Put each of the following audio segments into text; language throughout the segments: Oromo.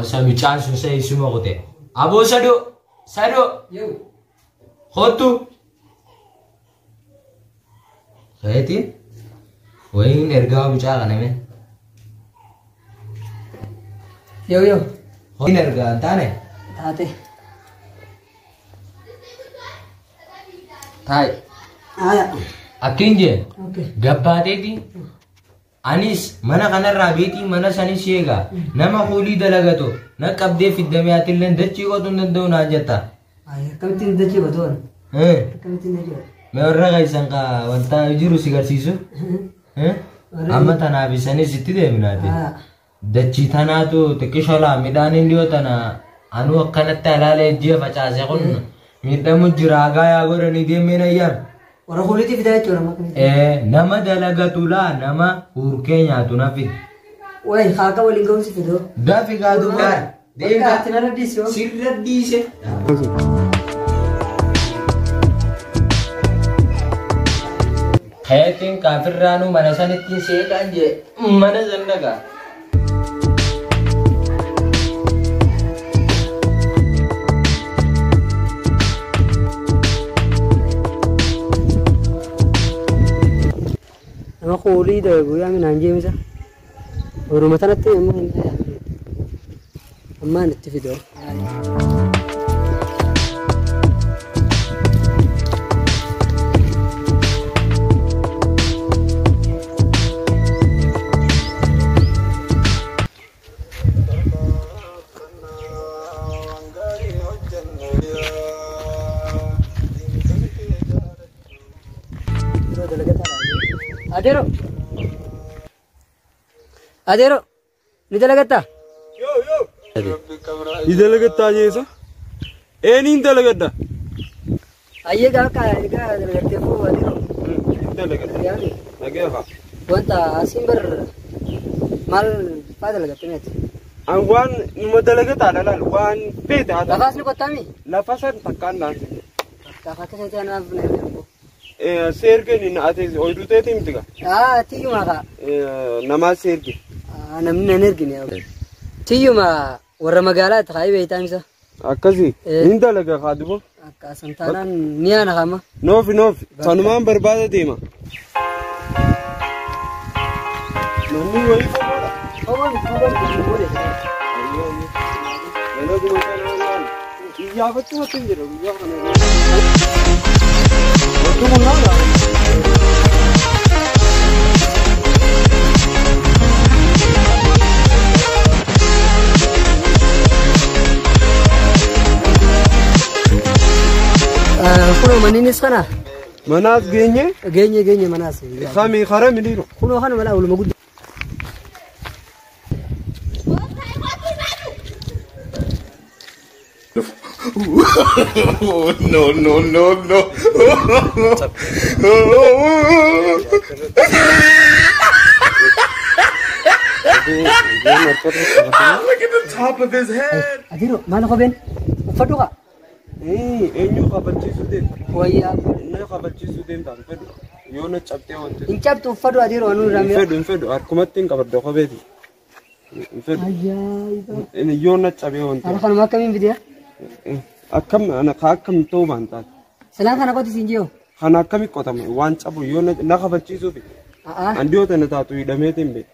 Osoo mucaan sun sa isuma kute. Aboo sadoo sadoo kottu. Keetiin wayiin ergaa mucaa kana mee. Yoo yoo. Wayiin ergaa hin taane. Taate. Taa'i. Aya. Akkin jee Okay. gabbaateeti. Anis mana kanarraa beetii mana sanis eega nama kuulii dalagatu na qabdee fiddamee atilleen dachii qotuu hin danda'u naan jetta. Ay, akkamittiin dachee qotuun? Eh, Akkamittiin dachee qotu? Mee warra keessan ka wanta jiru si garsiisu? Eh? Amma tanaaf isanis itti deeminaati. Ah, Dachii tanaatu xiqqisho laa midhaan hin dhiyoo tana anuu akkanatti alaalee ji'a facaase kun miidhamu jira hagaa yaa godhanii deemeen ayyaan. Warra kuuliitii fidaa jechuudha amma akkamitti? Eh, nama dalagatu laa nama hurkee nyaatu na fidi. Wayi, haaka waliin ga'uun si fidoo. Dafi gaa dubbaa. Bakka ati narra dhiisi yoo. Sirra dhiise. Keetiin kaafirraanuu mana sanittiin seeqaan jee mana san dhagaa. Nama kuulii dalagu yaa minaan jeemisa. Oroma tanatti amma hin dhayaa. Ammaan itti fidoo. Yeroo dalagataa Adeero. Adeero. Ni dalagattaa? Ni dalagattaa jeesa? Eeniin dalagadha? Ayyee gaa akka egaa dalagattee fuu adeero. Ni dalagadha. Yaani Dhageefa. wanta asiin bar maal faa dalagatte meeti? An waan numa dalagataadha laal waan feete haa ta'u. Lafaas ni qottaami? Lafa san takkaan naan Gaafa akka isaan anaaf na ergan. Seergeen inni ate oyiduu teetii miti gaa. Ah, tiyyuma kaa. Namaa seerge. Ah, namni nan ergine. Tiyyuma warra magaalaa itti kaayee beektaa misa. Akkasii. Eh. Ni dalaga kaa duba. Akka asan taanaan ni aana kaama. Noofi noofi. Sanumaan barbaada deema. Namni wayii qomoodha. Obbo miti obbo miti booda. Dalaguma kanaan laal. Iyyaafachuu watti hin jira guyyaa kana. Wanti kun laala. Kunoo manniinis kana Manaas geenye geenye geenye manaas. kami kara miliiro. Kunoo kana mala oluma guddaa. No, no, no, no. Look at the top of his head. Adeero maal kopheen uffadhu kaa. Eenyu kabachiisuu deemta? Wayyaa Inni kabachiisuu deemta hin fedhu. Yoo na cabtee wanti. hin cabtu uffadhu adeero anuu irraa Hin mi'a. fedhu hin fedhu harkumatti hin qabadda kopheeti. Hin fedhu. Ajaa'iba. Inni yoo na cabee wanti. Haala kanuma akkamiin fidiya? Akkam ana ka akkam ta'uu baan taate. Salaan kana qoti siin jiyoo. Kana akkami qotama waan cabu yoo na kabachiisuufi. A'aa. Andi yoo tana taatu hidhameetiin beeku.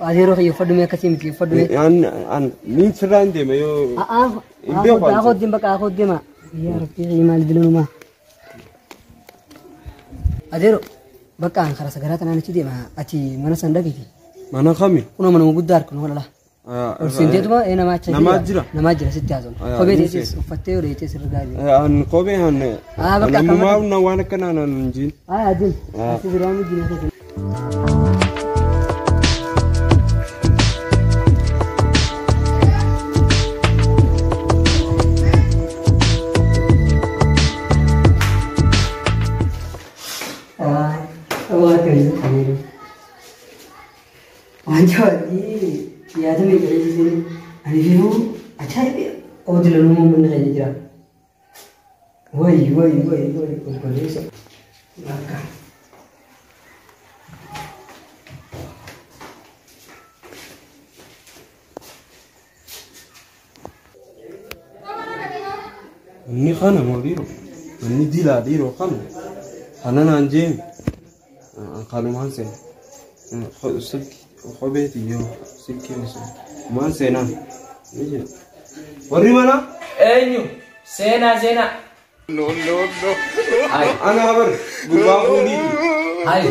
Adeeroo kiyya uffadhu mee akkasii miti uffadhu mee. An an niin sirraa hin deema yoo. A'aa. Hin beeku ani. Haa deema bakka haa deema. Yaa rabbii kiyya maal dilanumaa. Adeeroo bakka an karaa sagaraa tanaan achi deema ati mana san dhaqiiti. Mana kami? Kunoo manuma guddaa harkinu kana laa. Ol seenteetuma ee namaa achi Namaa jira. Namaa jira sitti haasofna. Ayaa, Kophee ni teessis uffattee yoo dheeyitee sirra gaarii. An kophee an. Ah, bakka akkam Namummaa na waan akkanaa naan hin jiin. Haa adeem. Ati biraa mijina keessa. Wanta wadii yaada meeqa jechuun ani firuu ajaa'iba oodila nama manni keenya jira. Wayi wayi wayi wayi qulqulleessa. Bakka. Inni kana moo dhiiroo? Inni dilaa dhiiroo kana? Kana naan jeemi. Kanumaan seena. Kopheeti yoo silkii osoo. Maan seenaan? Ni jira. Warri mana? Eenyu? Seenaa seenaa. No, no, no. Hai. Ana habar gurbaa fuudhiiti. Hai.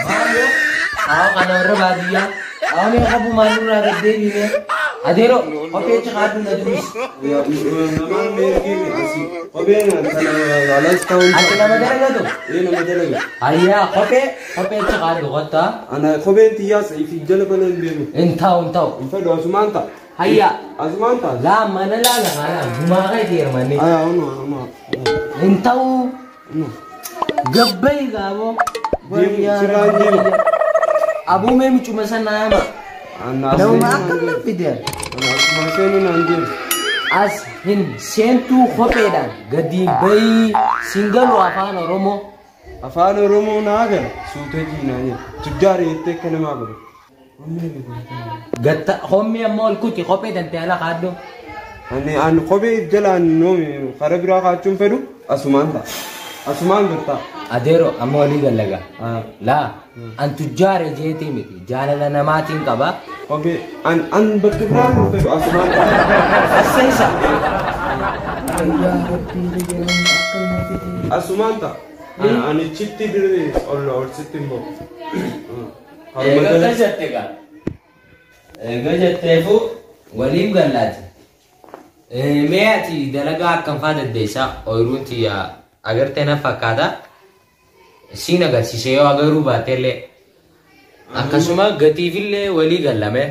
Maaloo? Haa kana warra baadiyyaa. Haa mee qabu maalirraa gaddeebiine. Adeero kophee cikaadhu na dubbisi. Namaan meergii asii. Kopheen kana alas ta'uun. Ati nama dalagatu? Ee nama dalaga. Ayyaa kophee cikaadhu kottaa. Ana kopheen xiyyaas ifi jala bana hin beeku. Hin ta'u hin ta'u. Hin fedhu asumaan ta'a. Hayya. Asumaan ta'a. Laa mana laala kana gumaa kee deermanne. Ayaa ono ono. Hin ta'u. Ono. Gabbayi gaaboo. Deemu sirraan deema. Abuu mee miccuma sana nama. Ana Nama akkam na fide. Ana asuma seenuu naan deema. As hin seentuu kopheedhaan gadi bayi singaluu afaan Oromoo. Afaan Oromoo naa gala suuta jiinaa jedha. Tujjaara jettee akka namaa godhu. Gatta hommii ammoo ol kuti kophee dantee ala kaaddu. Ani an kophee jalaan noomi karaa biraa kaachuun fedhu asumaan ta'a. Asumaan gartaa. Adeero amma walii gallaga. Laa an tujjaara jeetii miti jaalala namaatiin qaba. Kophee an an bakka biraa hin fedhu asumaan ta'a. Asseessa. Asumaan ta'a. Ani chitti dirree ol ol sitti hin bahu. Eega jette gaa. Eega jetteefu waliin gallaati. Mee ati dalagaa akkam faa dandeessaa ooyiruun tiyya agartee na fakkaata. Siin agarsiise yoo agaruu baatellee. Akkasuma gatiifillee walii gallame.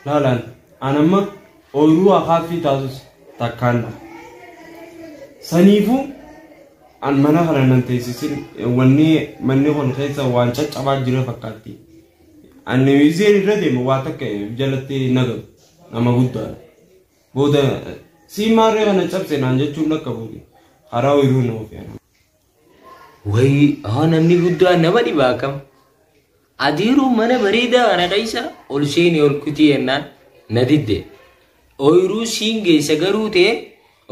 Laalaan an amma ooyiruu akaaffii taasus takkaan dha. Saniifuu an mana kana nan teessisin wanni manni kun keessa waan caccabaa jira fakkaatti. Ani izeen irra deema waa takka jalatti nagalu nama guddaadha. Booda sii maarree kana cabse naan jechuun lakka buute karaa ooyiruu na oofee. Wayi haa namni guddaan nama dhibaa akkam. Adeeroo mana bareedaa kana keessa ol seenii ol kutii jennaan na didde. Ooyiruu siin geessa garuu ta'e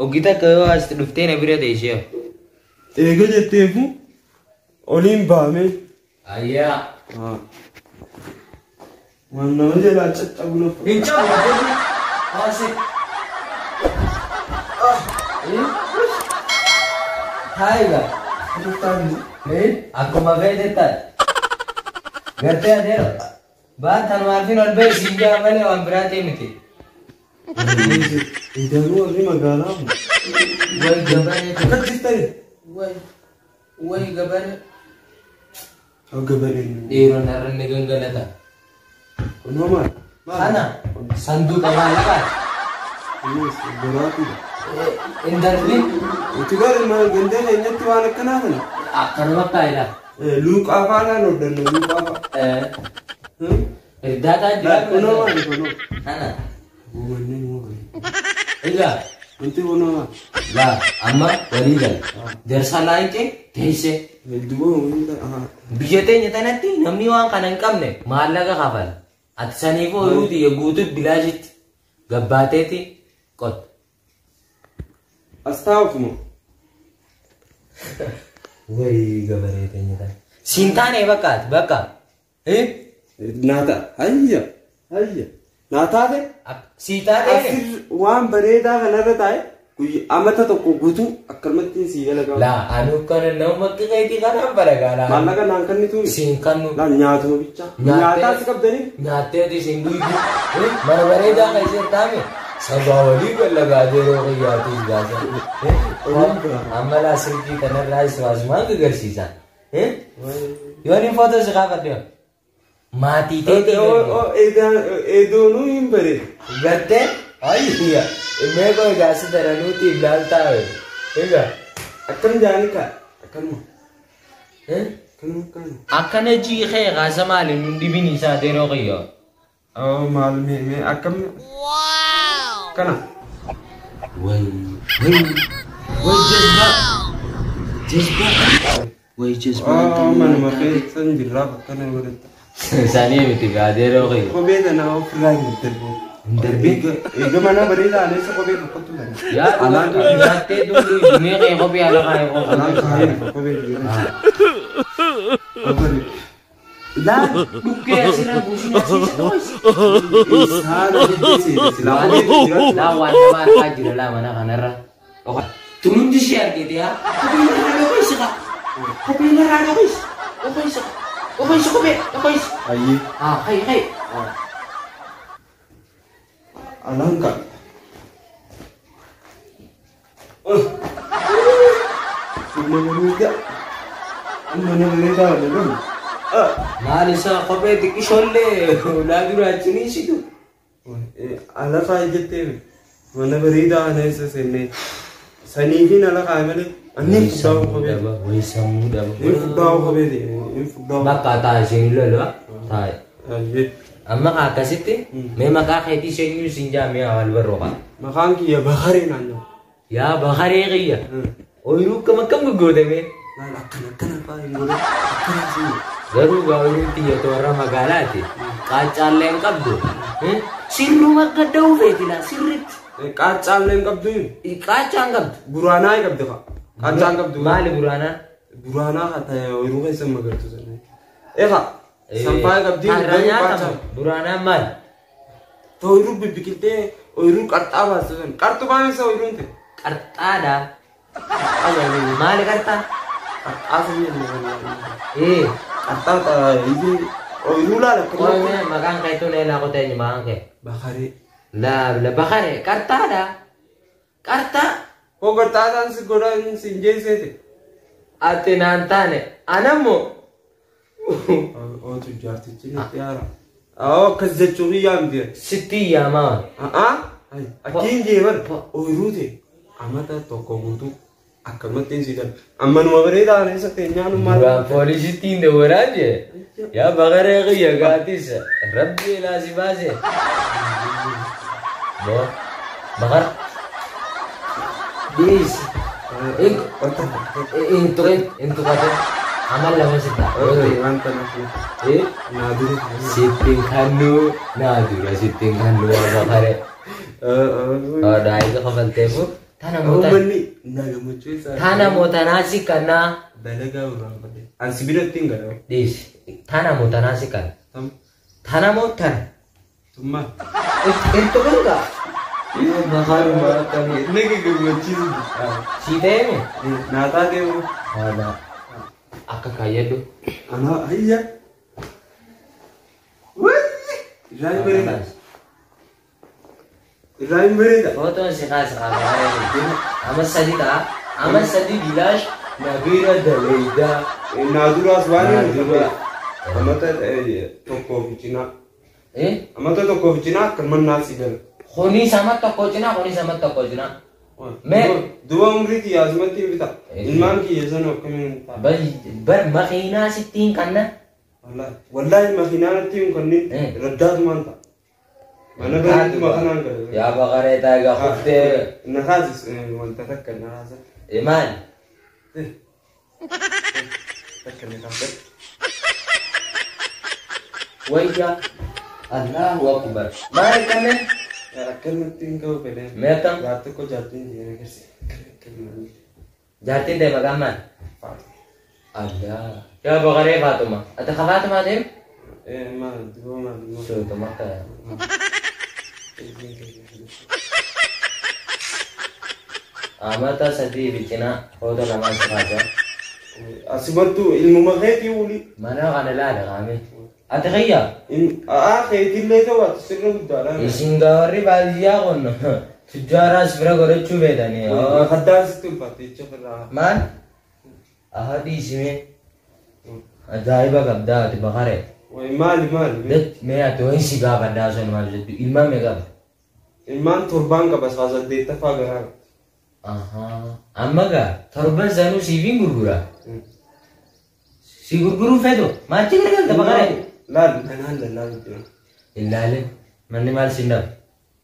oggi takka yoo as dhuftee na bira teessee. Eega jetteefu oliin baamee. Ayyaa. Waan nama jalaa caccabu na Hin cabu jedhu. Haase. Taayiga. Akkuma feete taate. Gartee adeero. Baatan maafin ol ba'e siin jaa malee waan biraa ta'e miti. Idaanuu warri magaalaa kun. Wayi gabaree. Akkas jirtani? Wayi. Wayi gabaree. Haa gabareen. Dhiironni har'a ni gangalata. Kunoo maal? Kana sanduuqa maallaqaa. Kunis boraatiidha. Hin darbin. Uti garuu maal gandee keenyatti waan akkanaa kana? Akkanuma kaayila. Luuqaa faanaan hodhanna luuqaa fa'a. Irdaataa jira. Kunoo maali kunoo? Kana. Manneen moo kana? Egaa. Wanti kunoo maali? Laa amma walii gala. Darsa laayitee teessee. Hedduu hunda. Biyya teenya tanatti namni waan kana hin qabne maallaqa kafala. Ati saniifuu ooyiruu tiyya guutuu bilaashitti gabbaateeti qotta. As taa'uuf moo? Wayi gabaree teenya tana. Siin taane bakka ati bakka. Naa ta'a. Hayya. Hayya. Naa taate? Sii taate? Asir waan bareedaa kanarra taa'e guyyaa amata tokko guutuu akkanumatti sii dalagaa. Laa anu kana nama keetii kanaan balagaa laa. Maallaqa naan kennitu. Siin kannu. Laa nyaatuma bichaa. Nyaataa si qabdanii? Nyaatteeti siin guyyu. Mana bareedaa kan isheen taame. Sabaa walii gallagaa yeroo qiyyaatu gaasa. Amma laa silkii kanarraa iswaasumaan agarsiisa. Yoo inni footoo si kaafadhe. Maatii teetii. Eedoonuu hin bareedu. Gartee? Ayya. Meeqoo egaa si daranuuti ilaaltaa. Egaa. Akkam jaanii kaa? Akkanuma. Akkanuma akkanuma. Akkana jiixee kaasa maali nun dhibin isaa yeroo qiyyaa. Maal mee mee akkam. Kana. Wayi wayi wayi jazbaa. Jazbaa. Wayi jazbaa. Manuma keessa hin jirraa akkana godhatta. Isaanii miti gaa yeroo qiyyaa. Kophee tana ofirraa hin darbu. Hin darbin. Eega mana bareedaa aneessa kophee boqqotu kana. Yaa dhugaa nyaattee duudhu meeqee kophee ala kaayee Alaan kophee. kaayee kophee jira. Laa Dhukkee asirra buusin asiisa dho'is. Saala jettee silaa kophee jira. Laa waan nama harkaa jira laa mana kanarra. Tun hundi ishee argite yaa. Kophee narraa dho'is kaa. Kophee narraa dho'is. Dho'is. Dho'is kophee dho'is. Ayyee. Haa hayi hayi. Alaan kaa. Mana bareedaa. Mana bareedaa jedhamu. Maal isaa kophee xiqqishoollee ulaa duraachini isitu. Ala kaayee jettee mana bareedaa aneessa seennee. Saniifin ala kaayee malee. Anni fudhaa kophee. Wayi sammuu dhaba. Inni fudhaa kophee inni fudhaa. Bakka taa'e isheen lolaa taa'e. Ayyee. Amma akkasitti mee maqaa keetii seenyuu siin jaamee wal barrooqa. Maqaan kiyya Bakaree naannoo. Yaa Bakaree kiyya. Ooyiruu akkam akkam goggootame. Laal akkana akkana fa'aa hin godhe akkana siin. Garuu gaa ooyiruun tiyya toora magaalaati. Qaaccaallee hin qabdu. Sirruma akka da'uu feeti laa sirriitti. Qaaccaallee hin qabdu. Qaaccaa hin qabdu. Buraanaa hin qabdu fa'a. Qaaccaa hin qabdu. Maali buraanaa? Buraanaa haa ta'e ooyiruu keessa magartu sana. Eegaa. Sanfaa qabdi. Har'a nyaatamu. Buraanaan maali? Ooyiruu bibbiqiltee ooyiruu qarxaa baastu sana. Qarxumaan isa ooyiruun ta'e. Qarxaadha. Maali qarxaa? Qarxaa sana jennee. Qarxaa ooyiruu laala. Qoome maqaan keetuun eelaa qotee eenyu maqaan kee? Bakaree. Laa la Bakaree qarxaadha. Qarxaa. Hoo qarxaataan si godhaa si hin jeeseete. Ati naan taane anammoo. Ootu jaartichi natti haara. Awoo akkas jechuu kiyyaa miti. Sitti yaamaa. Akkiin jee bar ooyiruu ta'e amata tokko guutuu akkamatti hin siitan. Ammanuma bareedaa aneessa ta'e nyaanu maal. Duraan poolisitti hin dawwaraa jee. Yaa Bakaree kiyya gaatis rabbi ilaa si baase. Boo Bakar. Dhiis. Hin tuqin hin tuqatin. Amal lama sitta. Wanta naaf naa dura. Sittiin kannuu naa dura sittiin kannuu Bakaree. Daa'ima kafalteefu tana moota Uummanni na gammachiisa. tana mootanaa si kannaa Dalagaa irraanfate. An sibiilatti hin galamu. dhiis tana mootanaa si kanna tana mootana Tummaa. hin tuqin gaa. Bakaruma akkamii. Inni gammachiisu. Si ta'eemi. Naa taateewu. Haala akka kaayyadhu. Anaa hayya. Irraa hin bareeda. Irraa hin bareeda. Footoon si kaasa qaama. Amma sadi ta'a. Amma sadi bilaash na bira daleeydaa. Naa duraas waan Naa hin dura. Amata tokkoof cinaa. Amata tokkoof cinaa akka mannaa si gala. Kunis amma tokko cinaa kunis amma tokko cinaa. Mee. Duba umrii kiyya asumatti hin bita. Ilmaan kiyya sana akkamiin ta'a. Bar makiinaa sittiin kanna. Wallaahi makiinaa natti hin kanneen raddaatumaan ta'a. Mana bareeduma kanaan gala. Yaa Bakaree taagaa kuftee. Na kaasis wanta takka na kaasa. Maali? Takka na kaasa. Wayya. Allahu akbar. Maali kanneen? Akkanatti hin qabu fedhe. Mee akkam? Gaaf tokko jaartiin jee agarsiisa. Jaartiin ta'e maqaan maali? Allah. Yaa Bakaree Faatuma. Ati ka Faatumaa ta'e? Maal duba maal. Sootuma akka. Amata sadii fi cinaa footoo lamaan si kaasa. Asumattuu ilmuma keetii wuli. Mana kana ilaali qaamee. Ati kiyya? Aa keetillee ta'u ati sirra guddaadha. Isin gaa warri baadiyyaa kun tujjaaraas bira godhachuu beekanii. Haddaan sitti ulfaatte jecha ofirraa. Maal? Aha dhiisimee. Ajaa'iba qabdaa ati Bakaree. Maali maali? Mee ati wayin si gaafadhaa osoo maal jettu ilmaan mee qabda? Ilmaan torbaan qaba saa saddeettaffaa garaa. Amma gaa torban sanuu siifiin gurgura. Si gurguruu feetu maachi gargalta Bakaree? Laal manaan lallaalu jira. Ilaale manni maal siin dhabu?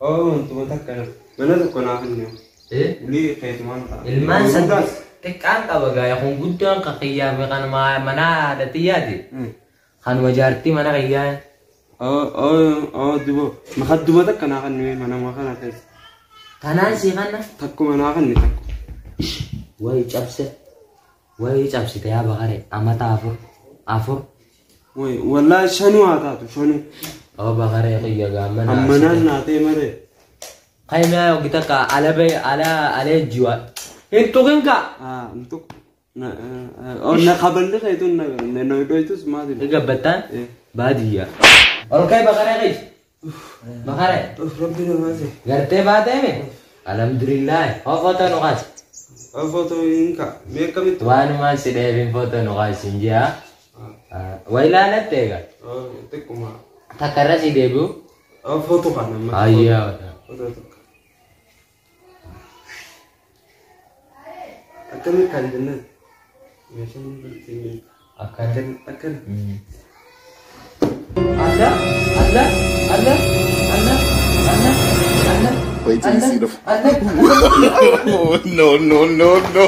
Oo wantuma takka mana tokko naaf hin jiru. Ulii keetumaan ta'a. Ilmaan saddeet xiqqaan qaba gaa kun guddaan kan kiyyaa fi kan mana haadha xiyyaati. Kanuma jaartii mana kiyyaa. Oo dubo makadduma takka naa kannime manama kana keessa. Tanaan sii kanna. Takkuma naa kanni takku. Wayi cabse. Wayi cabsite yaa Bakare amata 4 4. Wayi wallaahi shanuu haa taatu shanuu. Oo Bakare qiyya gaamana. Ammanaan naa ta'e malee. Qaymiyaa yookiin takka ala bahe ala ala jiwa. Hin tuqin ka. Haa hin tuqu. Na kaballi keetuun na dhoytus maali. Gabbattaan baadiyyaa. Ol ka'e Bakare qiyya. Bakare. Rabbi namaa ta'e. Gartee baateeme. Alhamdulillah. Hoo footoo nu kaasi. Footoo hin ka'a. Mee akkamitti? Waanumaan si dheebin footoo nu kaasi hin ji'a. Waa ilaalatte egaa. Xiqquma. Takka irra si deebi'u. Footoo kana amma. Ayyaa. Footoo tokko. Akkamitti kan jennaan? Meeshaan ittiin. Akkana. Akkana. Allah Allah Allah Allah Allah Allah. Wait till you see the. Allah. No, no, no, no.